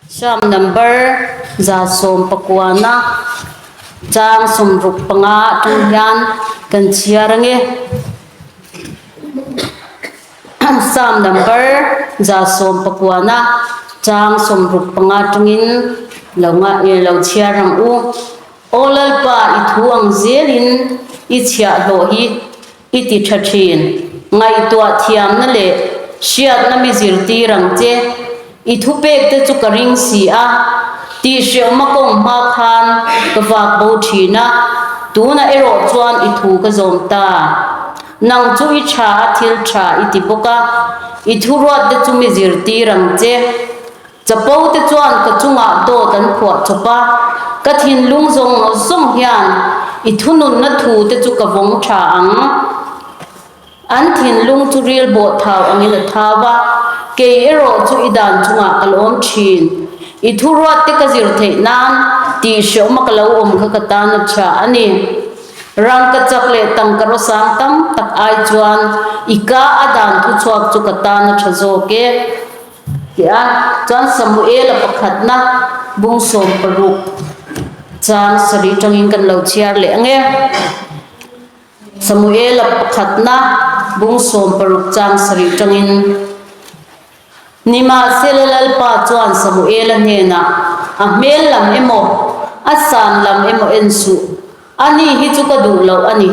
Psalm number 119 chang 65 atang hian kan chhiar ange. Psalm number 119 chang 65 atangin lo lo chhiar ang u. Aw Lalpa, i thu ang zelin i chhiahhlawh hi i ti tha thin. Ngaihtuah thiamna leh hriatna mi zirtir ang che. I thupek te chu ka ring si a, tihhrehawma kawng hma khan ka vak bo thin a, tunah erawh chuan i thu ka zawm ta. Nang chu i tha a, thil tha i ti bawk a, i thuruat te chu mi zirtir ang che. Chapo te chuan ka chungah dawt an phuah chawp a, ka thinlung zawng zawng hian i thununna thu te chu ka vawng tha ang. An thinlung chu ril bawh thau angin a thau a, kei erawh chu i dan chungah ka lawm thin. I thuruat te ka zir theih nan tih hreawma ka lo awm kha ka tan a tha a ni. Rangkachak leh tangka rawsang tam tak ai chuan i ka a dan thuchhuak chu ka tan a tha zawk e. Tia chuan Samuela pakhatna bung 16 chang sarih tangin kan lo chhiar leh ang e. Samuela pakhatna bung 16 chang sarih tangin Nimahsela Lalpa chuan Samuela hnenah a hmel lam emaw a san lam emaw en suh. Ani hi chu ka duh loh a ni.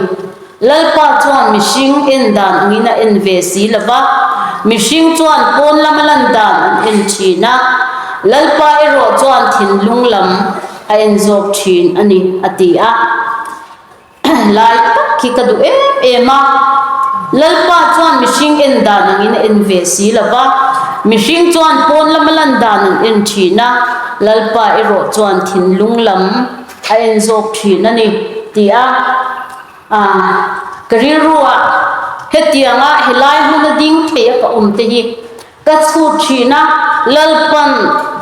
Lalpa chuan mihring en dan angin a en ve si lo va, mihring chuan pawn lama lan dan an en thin a, Lalpa erawh chuan thinlung lam a en zawk thin a ni, a ti a. Lai tak hi ka duh em em a. Lalpa chuan mihring en dan angin a en ve si lo va, mihring chuan pawn lama lan dan an en thin a, Lalpa erawh chuan thinlung lam a en zawk thin a ni ti a, ka rilru ah hetianga helai hmuna ding thei a ka awm te hi ka chhut thin a, Lalpan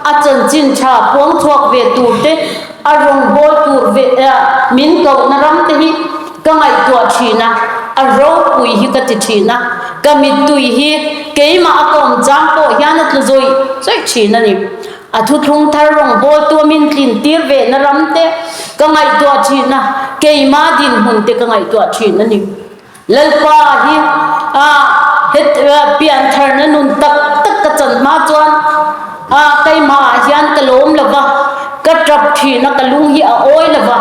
a chanchin tha puang chhuak ve tur te, a rawngbâwl tur ve min kohna ram te hi ka ngaihtuah thin a, a ropui hi ka ti thin a, ka mittui hi keimah a ka awm chang pawh hian a tlu zawih zawih thin a ni. A thuthlung thar rawngbâwl tuamin tlin tir vehna ram te ka ngaihtuah thin a, keima dinhmun te ka ngaihtuah thin a ni. Lalpa hi a het pian tharna nun tak tak ka chan hma chuan a keimahah hian ka lawm lo va, ka tap thin a, ka lung hi a awi lo va.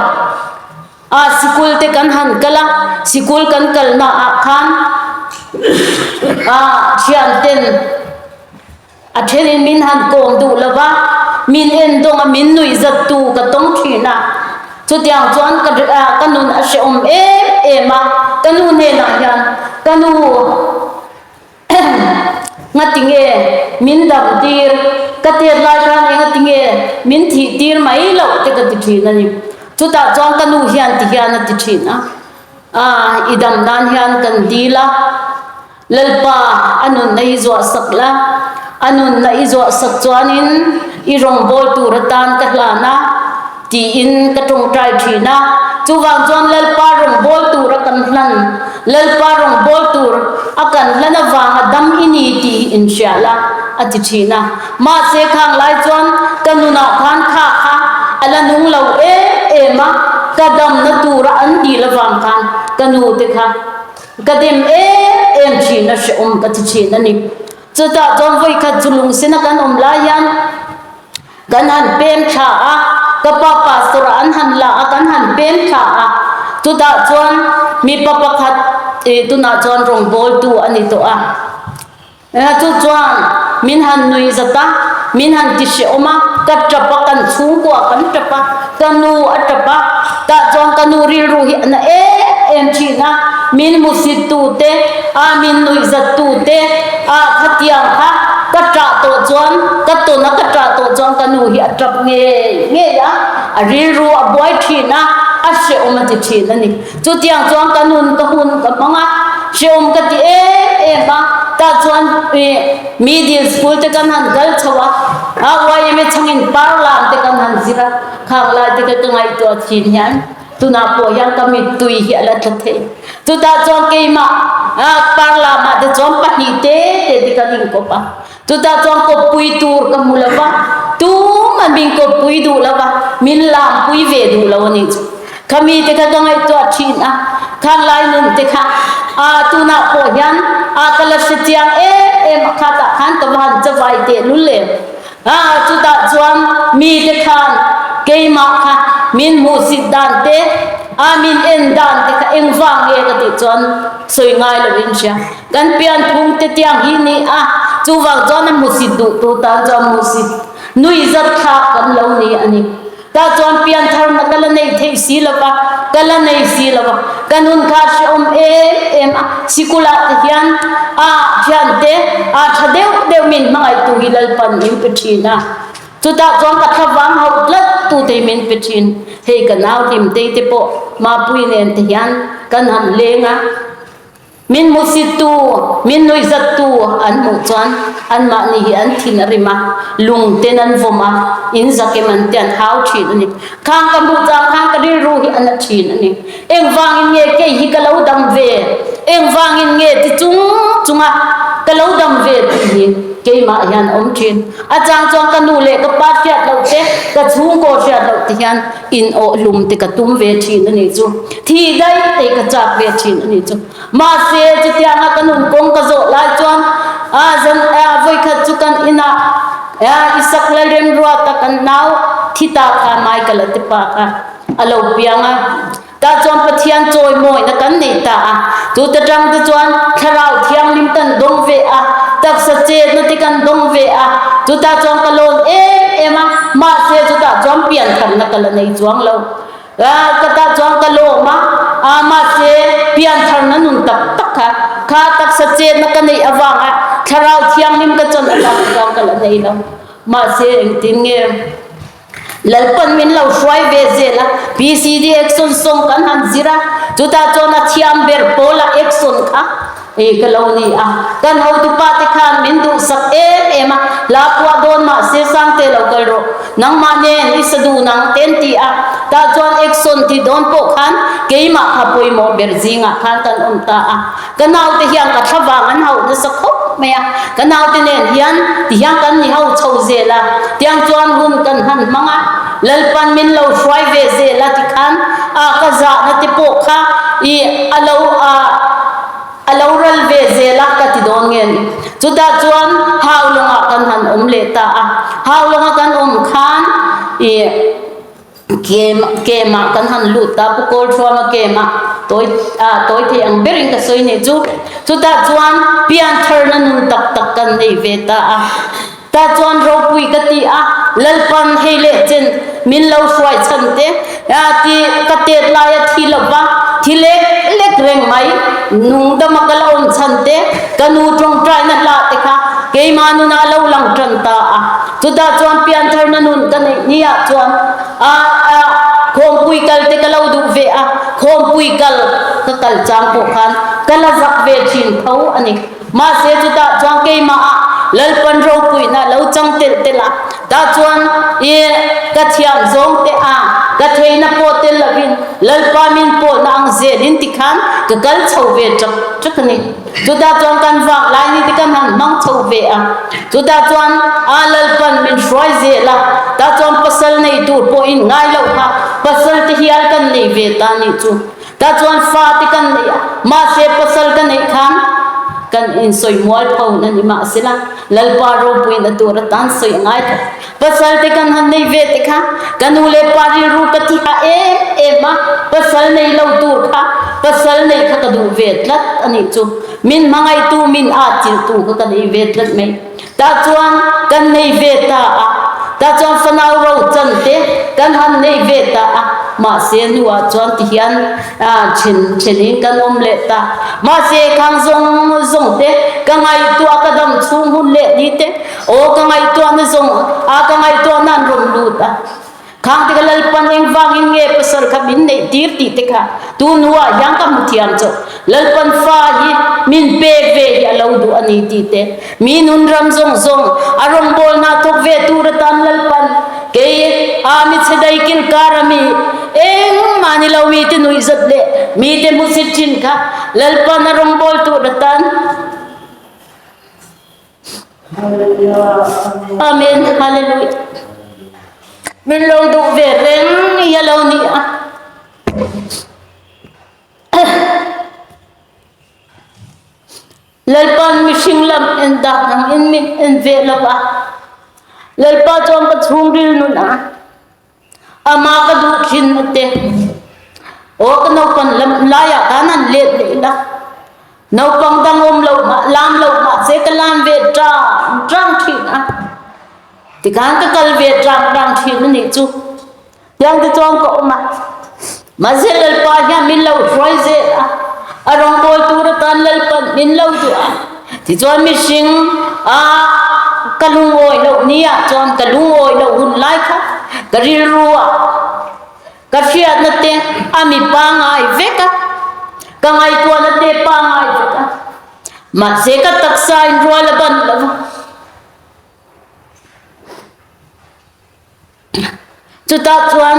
A sikul te kan han kal a, sikul kan kalnaah khan a thianten A thenin min han kawm duh lo va, min en dawng a, min nuih zat tu ka tawng thin a. Chutiang chuan ka ka nun a hrehawm em em a, ka nu hnenah hian, Ka nu, ngatinge min dam tir, ka tet lai khan engatinge min thih tir mai loh te ka ti thin a ni. Chutah chuan ka nu hian ti hian a ti thin a, I dam nan hian kan dil a. Lalpa, a nunna i zuah sak la, a nunna i zuah sak chuanin i rawngbâwl tûr atân ka hlân a, tiin ka ṭawngṭai ṭhîn a. Chuvâng chuan Lalpa rawngbâwl tûr a kan hlan, Lalpa rawngbâwl tûr a kan hlan avânga dam i ni tih hi inhria la, a ti ṭhîn a. Mahse, khâng lai chuan ka nunah khân kha kha a la nung lo êm êm a, ka damna tûra an dil avâng khân ka nute kha Ka dem em em thin a hrehawm ka ti thin a ni. Chutah chuan vawikhat chu lungsina kan awm lai hian kan han pem thla a, ka pa pastor ah an han la a, kan han pem thla a. Chutah chuan mipa pakhat tunah chuan rawngbawltu a ni tawh a. Chu chuan min han nui zat a, min han ti hrehawm a, ka tap a, kan chhungkua kan tap a, ka nu a tap a, tah chuan ka nu rilru hi a na em em thin a, min hmusit tu te, a min nuih zat tu te, a khatiang kha ka tah tawh chuan, ka tawn a ka tah tawh chuan ka nu hi a tap ngei ngei a, a rilru a buai thin a, a hrehawm a ti thin a ni. Chutiang chuan ka nun ka hun ka hmang a, hrehawm ka ti em em a, tah chuan middle school te kan han kal chho a, a YMA chhangin parlam te kan han zir a, khang lai te ka ngaihtuah thin hian tunah pawh hian ka mittui hi a la tla thei. Chutah chuan keimah parlamah te chuan pahnih te te te kan inkawp a, chutah chuan kawppui tur ka hmu lo va, tumah. min kawppui duh lo va, min lampui ve duh lo a nih chu. Kha mite kha ka ngaihtuah thin a, khang lai nun te kha a tunah pawh hian a ka la hre chiang em em a, khatah khan ka va han chavai tehlul em. A chutah chuan mite khan keimah kha min hmuhsit dan te, a min en dan te kha engvang nge ka tih chuan sawi ngai lovin hria. Kan pianphung te tiang hi ni a, chuvang chuan a hmusit duh tu tan chuan hmusit nuihzat thlak kan lo ni a ni. Tah chuan piantharna ka la nei theih si lo va, ka la nei si lo va, ka nun kha hrehawm em em a, sikulah te hian a thiante a tha deuh deuh min hmangaihtu hi Lalpan min pe thin a, chutah chuan ka thlavang hauh tlat tute hi min pe thin. Hei ka nau Hlimtei te pawh Mapui nen te hian kan han leng a. Min hmuhsittu, min nuihzattu an hmuh chuan anmahni hi an thin a rim a, lung ten an vawm a, in zakem an te an hau thin a ni. Khang ka hmuh chang khan ka rilru hi a na thin a ni. Engvangin nge kei hi ka lo dam ve? Engvangin nge ti chung chunga ka lo dam ve tih hi keimah hian a awm thin. A chang chuan ka nu leh ka pa hriat loh te, ka chhungkaw hriat loh te hian in awh hlum te ka tum ve thin a nih chu. Thi daih te ka chak ve thin a nih chu. Mahse, chutianga ka nun kawng ka zawh lai chuan a zan a vawikhat chu kan inah a Isak Lalremruata kan nau thi ta kha Michael a ti pa kha a lo piang a. Tah chuan Pathian chawimawina kan nei ta a, chuta tang te chuan Thlarau Thianghlim kan dawng ve a, taksa chetna te kan dawng ve a, chutah chuan ka lawn em em a, mahse chutah chuan piantharna ka la nei chuang lo. Ka tah chuan ka lawm a, a mahse piantharna nun tak tak kha, kha taksa chetna ka neih avanga Thlarau Thianghlim ka chan avang chuan ka la nei lo. Mahse engtin nge? Lalpan min lo hruai ve zel a, PCD action song kan han zir a, chutah chuan a thiam ber pawla action kha i ka lo ni a. Kan hotupa te khan min duhsak em em a, hla phuah dawn mah se Sangte lo kal rawh, nangmah nen i sa duh nang te an ti a, tah chuan action ti dawn pawh khan keimah kha pawimawh ber zingah khan kan awm ta a. Ka naute hian ka thlavang an hauh nasa khawp mai a, ka naute nen hian tihian kan ni ho chho zel a, tiang chuan hun kan han hmang a, Lalpan min lo hruai ve zel a tikhan a ka zahna te pawh kha i a lo a a lo ral ve zel a ka ti dawn nge ni. Chutah chuan Haulawngah kan han awm leh ta a, Haulawnga kan awm khan i Kem kemah kan han lut ta, Pu Kawlthuama kemah tawi ah tawi thei ang berin ka sawi nih chu. Chutah chuan piantharna nun tak tak kan nei ve ta a. Tah chuan ropui ka ti a, Lalpan hei leh chen min lo hruai chhan te ti ka tet laia thi lova thi lek lek reng mai nung dama ka la awm chhan te ka nu tawngtaina hlah te kha keimah nunah a lo lang tan ta a. Chutah chuan piantharna nun ka neih niah chuan a a khawmpui kal te ka lo duh ve a, khawmpui kal ka kal chang pawh khan ka la zak ve thin tho a ni. Mahse chutah chuan keimah ah Lalpan ropuina lo chang telh telh a, tah chuan i ka thiam zawng te a ka theihna pawh tel lovin Lalpa min pawlna ang zelin tikhan ka kal chho ve ṭak ṭak a ni. Chutah chuan kan vak lai ni te kan han hmang chho ve a, chutah chuan a Lalpan min hruai zel a, tah chuan pasal nei tur pawh in ngai loh kha pasal te hial kan nei ve ta nih chu, tah chuan fa te kan nei a, mahse pasal ka neih khan kan insawi mual pho na ni mahsela Lalpa ropuiin a tur atan sawi a ngai tlat. Pasal te kan han nei ve te kha ka nu leh pa rilru ka thi ha em em a, pasal nei lo tur kha pasal neih kha ka duh ve tlat a nih chu. Min hmangaihtu min atchilhtu kha ka nei ve tlat mai. Tah chuan kan nei ve ta a, tah chuan fanau ro chan te kan han nei ve ta a, mahse nuah chuan tihian then thenin kan awm leh ta. Mahse khang zawng zawng te ka ngaihtuah ka dam chhung hun leh ni te Aw ka ngaihtuahna zawng a ka ngaihtuahna an rawn lut a, khang te ka Lalpan engvangin nge pasal kha min neih tir tih te kha tun hnuah hian ka hmu thiam chauh. Lalpan fa hi min pek ve hi a lo duh a ni tih te, mi nun ram zawng zawng a rawngbawlna thawk ve tur atan Lalpan kei a mi chhe dai kil kar a mi engmah ni lo mite nuihzat leh mite hmusit thin kha Lalpan a rawngbâwl tur atan Amen. Hallelujah. Min lo duh ve reng i a lo ni a. Lalpa'n mihring lam en dan angin min en ve lo va, Lalpa chuan ka chhungril nunah amah ka duh thin a ti. Aw ka naupan lam laiah khan han let leh ila, naupang dang awm lo mah lam lo mah se ka lam ve tang tang thin a, tikhan ka kal ve tang tang thin a nih chu. Tiang te chuan ka awm a, mahse Lalpa hian min lo hruai zel a, a rawngbâwl tur atan Lalpa'n min lo duh a. Tichuan mihring a ka lungawi loh niah chuan ka lungawi loh hun lai kha ka rilru ah ka hriatna te a mi pangngai vek a, ka ngaihtuahna te pangngai vek a, mahse ka taksa in rual a ban lo va. Chutah chuan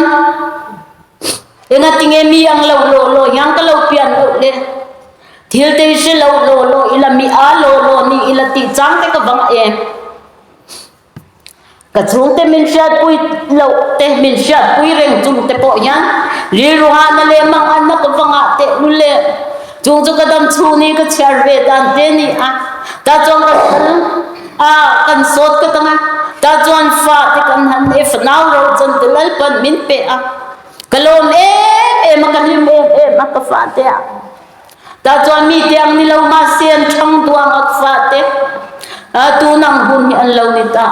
engatinge mi ang lo law law hian ka lo pian loh le? Thil te hi hre lo law law ila mi a law law ni ila tih chang te ka vang em? Ka chhungte min hriatpui loh te min hriatpui reng chung te pawh hian rilru hahna leh manganna ka va ngah tehlul le. Chung chu ka dam chhung hi ka chhiar ve dan te ni a, tah chuan ka kal a, kan sawt ka tang a, tah chuan fa te kan han nei, fanau ro chan te Lalpan min pe a, ka lawm em em a, ka hlim em em a ka fa te a, tah chuan mi te ang ni lo mahse an thang duang a ka fa te a tun ang hun hi an lo ni ta.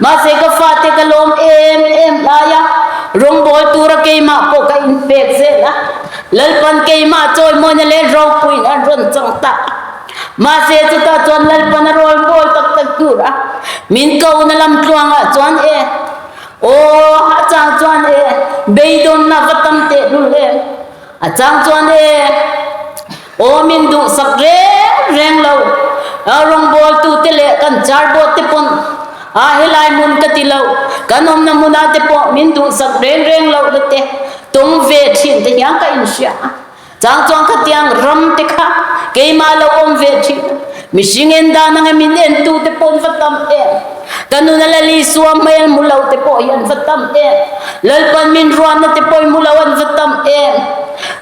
Mahse ka fate ka lawm em em lai a, rawngbawl tura keimah pawh ka inpek zel a, Lalpan keimah chawimawina leh ropuiin an rawn chang ta a. Mahse chutah chuan Lalpan a rawnbawl tak tak tur a, min kohna lamtluangah chuan e, aw a chang chuan e, beidawnna va tam tehlul em, a chang chuan e, Aw min duhsak reng reng lo, rawngbawltute leh kan charboard te pawn a helai hmun ka ti lo, kan awmna hmunah te pawh min duhsak reng reng loh na te tawng ve thin te hian ka inhria a. Chang chuan khatiang ram te kha keimah lo awm ve thin a, mihring en dan anga min entu te pawn va tam em, ka nuna Lal Isua hmel hmu lo te pawh hi an va tam em, Lalpan min ruahna te pawh i hmu lo an va tam em.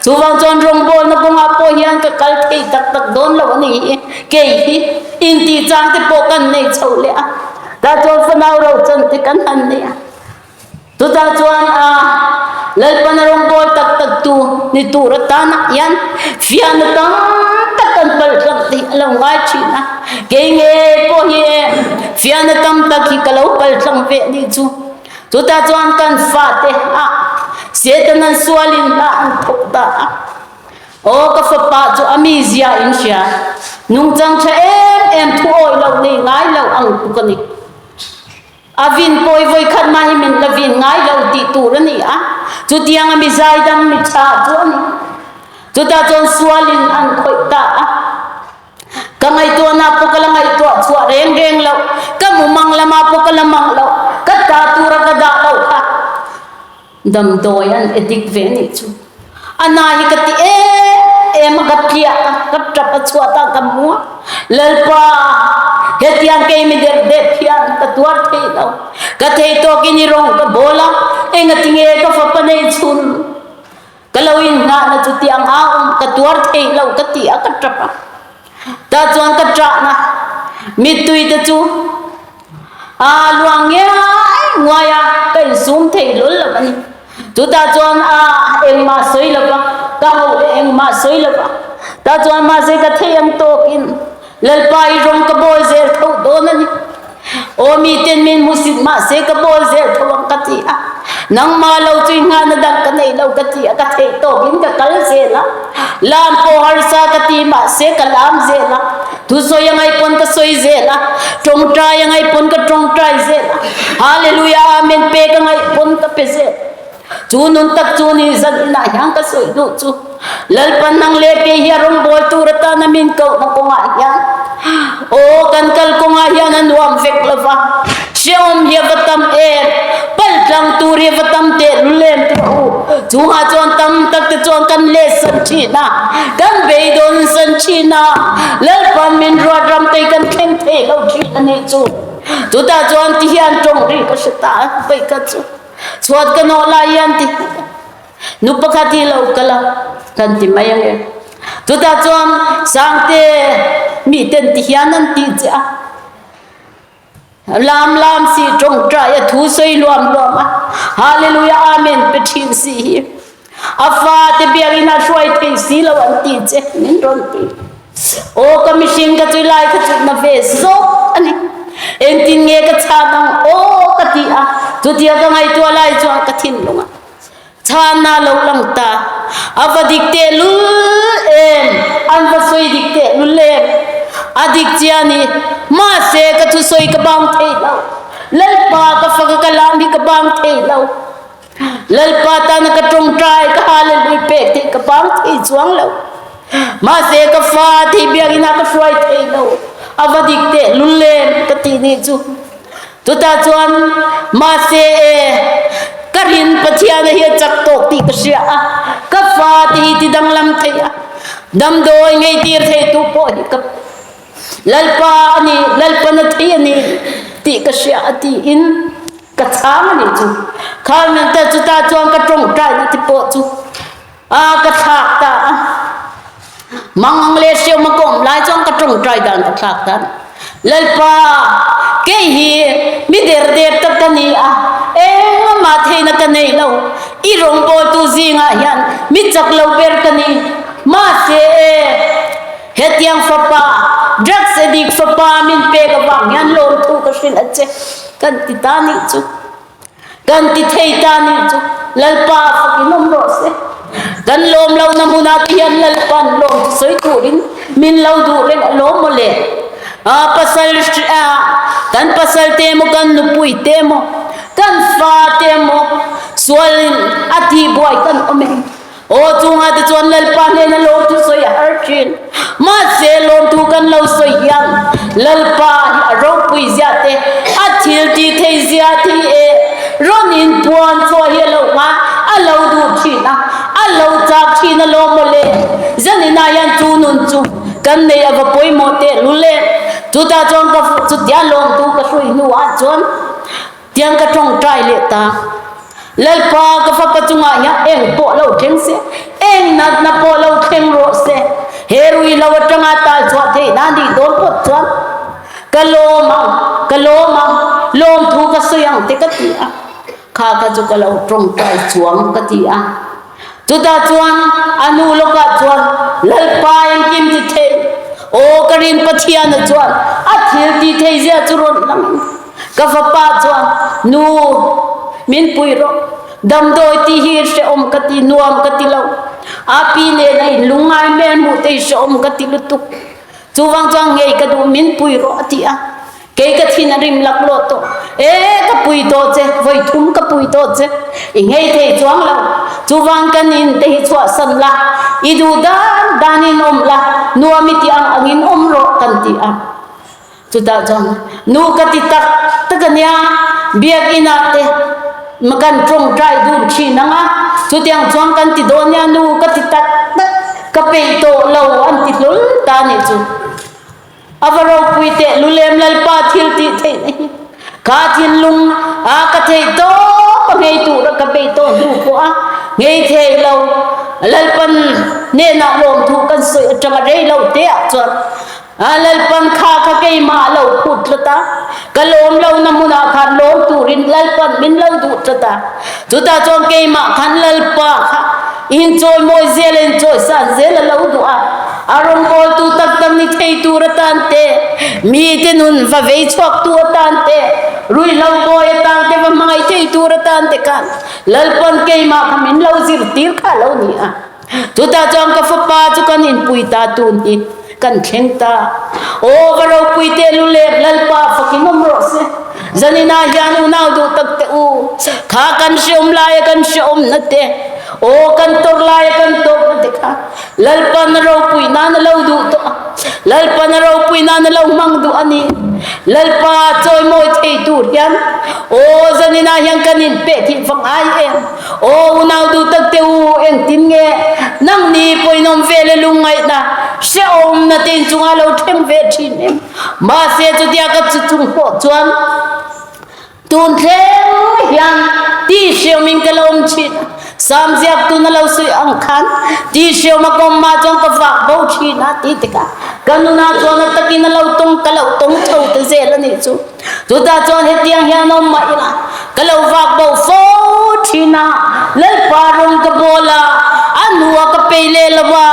Chuvang chuan rawngbawlna kawngah pawh hian ka kal thei tak tak dawn lo a ni hi. Kei hi intih chang te pawh kan nei chho leh a, tah chuan fanau ro chan te kan han nei a. Chutah chuan a Lalpana rawngbawl tak tak tu ni tur atanah hian fiahna tam tak kan palh tlang tih a lo ngai thin a. Kei ngei pawh hi e fiahna tam tak hi ka lo palh tlang ve a nih chu. Chutah chuan kan fate ah Satan an sualin hla an thawk ta a. Aw ka fapa chu a mizia in hria, nungchang tha em em thu awih loh nei ngai lo ang tuk a ni. A vin pawi vawikhat mah hi min la vin ngai lo tih tur a ni a, chutiang a mi zaidam mi tha chu a ni. Chutah chuan sualin an khawih ta a. Ka ngaihtuahna pawh ka la ngaihtuah chhuah reng reng loh, ka mumang lamah pawh ka la mang loh, ka ta tura ka dah loh kha damdawi an addict ve anih chu. A na hi ka ti em em a, ka tliah a, ka tap a chhuat a, ka mu a, Lalpa hetiang kei mi dep dep hian ka tuar thei lo, ka thei tawkin i rawng ka bawl a, engatinge ka fapa nei chhun? Ka lo inhnahna chu tiang a awm, ka tuar thei lo ka ti a, ka tap a. Tah chuan ka ṭahna mittui te chu a luang ngiai nguai a, ka insum thei hlawl lo a ni. Chutah chuan a engmah sawi lo va, ka ho leh engmah sawi lo va. Tah chuan mahse ka thei ang tawkin Lalpa i rawng ka bawl zel tho dawn a ni. Aw miten min hmusit mahse ka bawl zel tho ang ka ti a. Nangmah lo chu i nghahna dang ka nei lo ka ti a, ka theih tawkin ka kal zel a. Lam pawh harsa ka ti mahse ka lam zel a. Thusawi a ngaih pawn ka sawi zel a, tawngtai a ngaih pawn ka tawngtai zel a. Hallelujah Amen pek a ngaih pawn ka pe zel. Chu nun tak chu ni zan inah hian ka sawi duh chu Lalpa nang leh kei hi a rawngbâwl tur atana min kohna kawngah hian aw kan kal kawngah hian a nuam vek lo va, hrehawm hi a va tam em, palh tlang tur hi a va tam tehlul em tih a u. Chungah chuan tam tak te chuan kan let san thin a, kan beidawn san thin a, Lalpa min ruat ram te hi kan thleng thei lo thin a nih chu. Chutah chuan ti hian tawng ri ka hre ta a, vei ka chu. Chhuat ka nawh lai hian ti nu pakhat hi lo kal a kan ti mai ange. Chutah chuan Sangte miten ti hian an tih che a. Lam lam si tawngtai a thu sawi luam luam a. Hallelujah Amen pe thin si hi. A fate biakin a hruai thei si lo an ti che min rawn ti. Aw ka mihring ka chu lai ka chu na ve zawk a ni. Engtin nge ka chhan ang aw ka ti a. Chutia ka ngaihtuah lai chuan ka thinlung a chhanna lo lang ta. A va dik tehlul em, an va sawi dik tehlul em. A dik chiah a ni. Mahse ka thusawi ka bang thei lo. Lalpa ka faka ka lam hi ka bang thei lo. Lalpa tana ka tawngtai ka hallelujah pek theih ka bang thei chuang lo. Mahse ka fa thei biakinn ah ka hruai thei lo. A va dik teh lul em ka ti nih chu. Chutah chuan mahse e ka rin Pathian a hi a chak tawk tih ka hria a, ka fa te hi ti danglam thei a, damdawi ngei tir thei tu pawh hi ka Lalpa a ni, Lalpa na thei a ni tih ka hria a tiin Ka chhang a nih chu. Khal men te chutah chuan ka tawngtaina te pawh chu a ka thlak ta a. Mangang leh hriam a ka awm lai chuan ka tawngtai dan ka thlak ta a. Lalpa, kei hi mi der der tak ka ni a, engmah theihna ka nei lo. I rawngbawltu zingah hian mi chak lo ber ka ni. Mahse e, hetiang fapa, drugs addict fapa min pek avang hian lawmthu ka hrilh a che. Kan ti ta nih chu. Kan ti thei ta nih chu. Lalpa fakin awm rawh se. Kan lawm lohna hmunah te hian Lalpa'n lawm chu sawi turin min lo duh reng a lawm maw le. Pasal kan pasal te emaw kan nupui te emaw kan fa te emaw sualin a tihbuai kan awm em? Aw chungah te chuan Lalpa hnena lawmthu sawi a har thin. Mahse lawmthu kan lo sawi hian Lalpa hi a ropui zia te, a thil tih thei zia te hi e rawn inpuan chhuah hi a lo nghah, a lo duh thin a, a lo chak thin a lawm mawle. Zaninah hian chu nun chu kan nei a va pawimawh tehlul e. Chutah chuan ka chutia lawmthu ka hrui hnuah chuan Tiang ka tawngtai leh ta. Lalpa ka fapa chungah hian eng pawh lo thleng se, eng natna pawh lo thleng rawh se, he ruihlo atanga tal chhuah theih nan nih dawn phawt chuan ka lawm ang, ka lawm ang, lawmthu ka sawi ang te ka ti a. Kha kha chu ka lo tawngtai chuang ka ti a. Chutah chuan a nu lawkah chuan Lalpa engkim ti thei, aw ka rin Pathiana chuan a thil ti thei zia chu rawn lang in ka fapa chuan nu min pui rawh, damdawi tih hi hrehawm ka ti, nuam ka ti lo, a pi nen a inlungngai hmel hmuh te hi hrehawm ka ti lutuk, chuvang chuan ngei ka duh min pui rawh a ti a. Kei ka thin a rim laklawh tawh. E, ka pui tawh che, vawi thum ka pui tawh che. I nghei thei chuang lo. Chuvang kan in te hi chhuahsan la, i duh dan danin awm la, nuam i tih ang angin awm rawh kan ti a. Chutah chuan nu ka ti tak tak a nia, biakinah te kan tawngtai dun thin ang a, chutiang chuan kan ti dawn nia nu ka ti tak tak, ka peih tawh lo an ti hlawl ta nih chu. A va ropui teh lulem Lalpa thil tih theihna hi ka thinlung a ka theih tawp a ngei tur a ka bei tawh hnu pawh a ngei thei lo Lalpan hnenah lawmthu kan sawi atanga rei lo te ah chuan a Lalpan kha kha keimah a lo phut tlat a ka lawm lo na hmunah khan lawm turin Lalpan min lo duh tlat a chutah chuan keimah khan Lalpa kha Inchawimawi zel a inchawisan zel a lo duh a, a rawngbawltu tak tak ni thei tur atan te, mite nun va vei chhuaktu atan te, ruihhlo bawi atan te va hmangaih thei tur atan te khan Lalpawn keimah kha min lo zirtir kha a lo ni a. Chutah chuan ka fapa chu kan inpui ta tun hi kan thleng ta. Aw va ropui teh lulep Lalpa fakin awm rawh se. Zaninah hian unau duh tak teh u, kha kan hreawm laia kan hreawmna te, aw kan tawrh laia kan tawrhna te kha Lalpan a ropui nan a lo duh tawh a, Lalpan a ropui nan a lo hmang duh a ni. Lalpa chawimawi thei tur hian aw zaninah hian kan inpeh thih vang ai em? Aw unau duh tak teh u, engtin nge nangni pawinawm ve le lungngaihna hrehawmna te inchungah lo thleng ve thin em? Mahse chutia ka chu chung pawh chuan tun thleng hian. Ti hriawmin ka lo awm thin a. Sam ziaktu na lo suih ang khan ti hriawm a kawm mah chuan ka vak bo thin a ti tikah ka nunah chuan a takin a lo tawng ka lo tawng tho ta zel a nih chu. Chutah chuan hetiang hian awm mah ila ka lo vak bo fo thin a, Lalpa rawng ka bawl a, a hnuah ka pei leh lo a,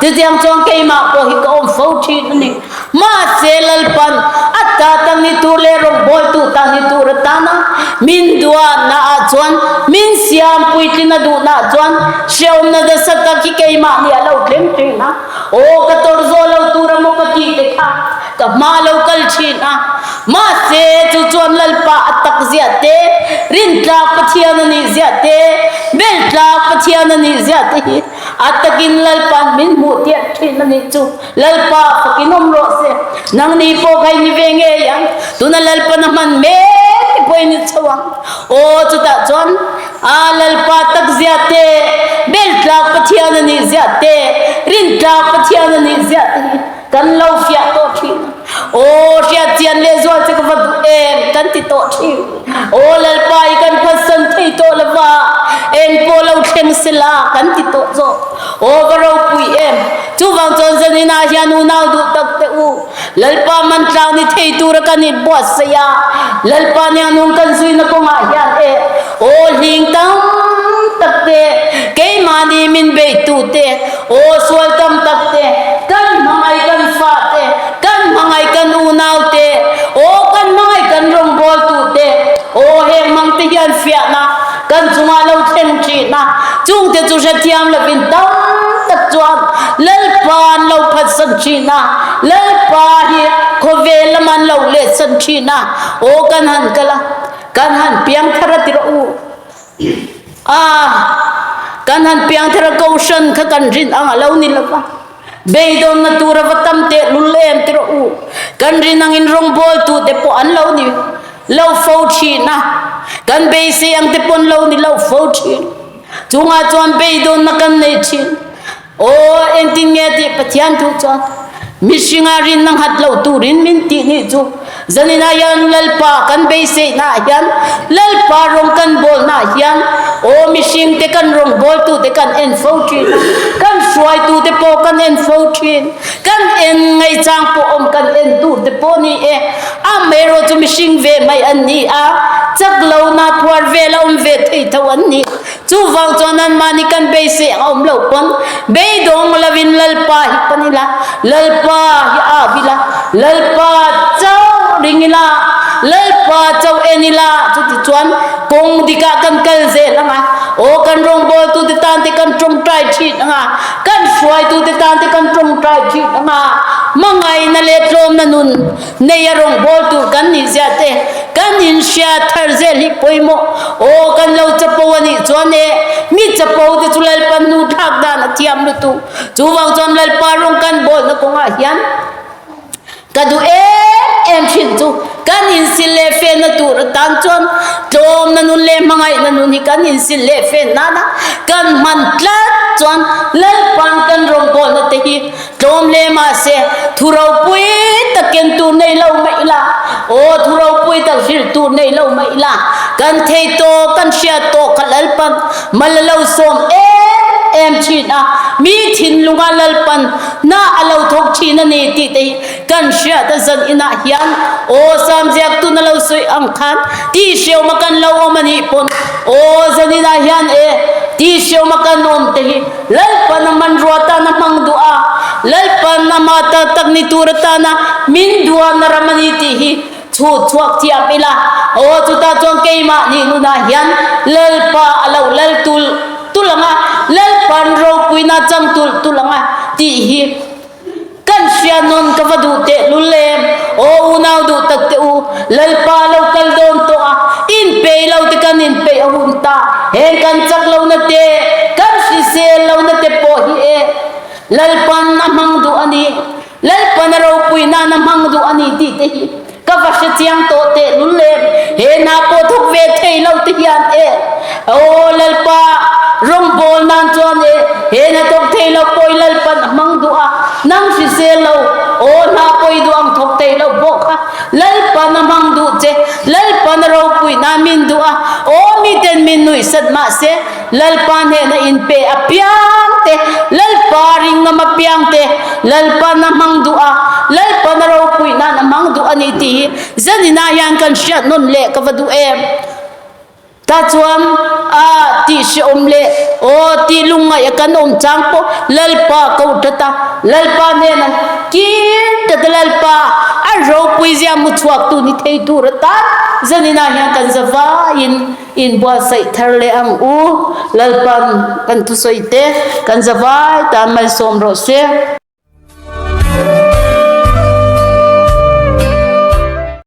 chutiang chuan keimah pawh hi ka awm fo thin a ni. Mahse Lalpan a ta tang ni tur leh rawngbawltu tang ni tur atana min duahna ah chuan min siam puitlin a duhna ah chuan hrehawmna nasa tak hi keimahni a lo thleng thin a, aw ka tawrh zawh lo tur a maw ka tih te kha ka hma a lo kal thin a. Mahse chu chuan Lalpa a tak ziah te, rintlak Pathian a nih ziah te, beltlak Pathian a nih ziah te hi a takin Lalpa'n min hmuh tiah thin a nih chu. Lalpa fakin awm rawh se. Nangni pawh kha i ni ve ngei ang. Tuna Lalpan a hman mek te pawh i ni chho ang. Aw chutah chuan a Lalpa tak zia te, beltlak Pathian a nih zia te, rintlak Pathian a nih zia te hi kan lo fiah tawh thin. Aw hriat chian leh zual che ka va duh em kan ti tawh thin. Aw Lalpa i kan phatsan thei tawh lova eng pawh lo thleng sela kan ti tawh zawk. Aw va ropui em! Chuvang chuan zaninah hian unau duh tak teh u, Lalpa man tlang ni thei tura kan inbuatsaih a, Lalpa nia nung kan zuina kawngah hian e, aw hling tam tak te, keimahni min beihtu te, aw sual tam tak te, kan hmangaih kan fa te, kan hmangaih kan unau te, aw kan hmangaih kan rawngbawltu te, aw heng mang te hian fiahna kan chungah lo thleng thin a, chungte chu hrethiam lovin tam tak chuan Lalpa an lo phatsan thin a, Lalpa hi khawvel lam an lo letsan thin a, aw kan han kal a, kan han piangthar a ti rawh u. A, kan han piangthar a Kohhran kha kan rin ang a lo ni lo va, beidawnna tur a va tam tehlul em ti rawh u. Kan rin angin rawngbawltute pawh an lo ni. Lo fo thin a, kan beisei ang te pawn lo ni lo fo thin. Chungah chuan beidawnna kan nei thin. Aw, engtin nge tih Pathian thu chuan mihringa rinna nghat lo turin min tih nih chu. Zaninah hian Lalpa kan beiseihnaah hian, Lalpa rawng kan bawlnaah hian, aw mihring te kan rawngbawltute kan en fo thin a, kan hruaitute pawh kan en fo thin. Kan en ngaihchang pawh awm kan en tur te pawh ni e. Amaherawh chu mihring ve mai an ni a, chak lohna phuar vel a awm ve thei tho an ni. Chuvang chuan anmahni kan beisei ang a awm lo pawn beidawng lovin Lalpa hi pan ila, Lalpa hi au ila, Lalpa chauh ring ila, Lalpa chauh en ila, chutichuan kawng dikah kan kal zel ang a, aw kan rawngbawltute tan te kan tawngtai thin ang a, kan hruaitute tan te kan tawngtai thin ang a, hmangaihna leh tlawmna nun Nei a rawngbâwl tur kan nih ziah te kan inhria thar zel hi pawimawh. Aw kan lo chapo a nih chuan e, mi chapo te chu Lalpa hnu thlak dan a thiam lutuk. Chuvang chuan Lalpa rawng kan bawlna kawngah hian ka duh em em thin chu kan insil leh fenna tur atan chuan tlawmna nun leh hmangaihna nun hi kan insil leh fen nana kan hman tlat chuan Lalpa'n kan rawngbawlna te hi Tlawm hle mahse, thu ropui tak ken tur nei lo mah ila, aw thu ropui tak hrilh tur nei lo mah ila, kan thei tawh, kan hriat tawh kha Lalpan mal a lo sawm em em thin a, mi thinlunga Lalpan hna a lo thawk thin a ni tih te hi kan hriat a zan inah hian aw Sam ziaktun a lo sawi ang khan tihhreawma kan lo awm a nih pawn aw zan inah hian e tihhreawma kan awm te hi Lalpan a hmanrua tan a hmang duh a, Lalpan ama ta tak ni tur atana min duahna ram a ni tih hi chhut chhuak thiam ila. Aw, chutah chuan keimahni nunah hian Lalpa a lo lal tul tul ang a, Lalpan ropuina chang tul tul ang a tih hi Kan hria nawn ka va duh teh lul em? Aw unau duh tak teh u, Lalpa lo kal dawn tawh a, inpeih lo te kan inpeih a hun ta. Heng kan chak lohna te, kan hrisel lohna te pawh hi e Lalpan a hmang duh a ni, Lalpan a ropui nan a hmang duh a ni tih te hi ka va hre chiang tawh teh lul em? He hna pawh thawk ve thei lo te hian e Aw Lalpa rawngbawl nan chuan e he hna thawk thei lo pawi Lalpan a hmang duh a, nang hrisel lo aw hna pawi duh ang thawk thei lo pawh kha Lalpan a hmang duh che, Lalpan a ropui nan min duh a, aw miten min. Miten nuihsat mah se, Lalpa hnena inpe apiang te, Lalpa ringngam apiang te, Lalpan a hmang duh a, Lalpan a ropui nan a hmang duh a ni tih hi zaninah hian kan hriat nawn leh ka va duh em. Tah chuan a tih hrehawm leh aw tih lungngaih a kan awm chang pawh Lalpa ko tat a, Lalpa hnena kir tat a Lalpa a ropui zia hmu chhuak tu ni thei tur atan zaninah hian kan za vaiin inbuatsaih thar leh ang u. Lalpan kan thusawi te kan za vai tan malsawm rawh se.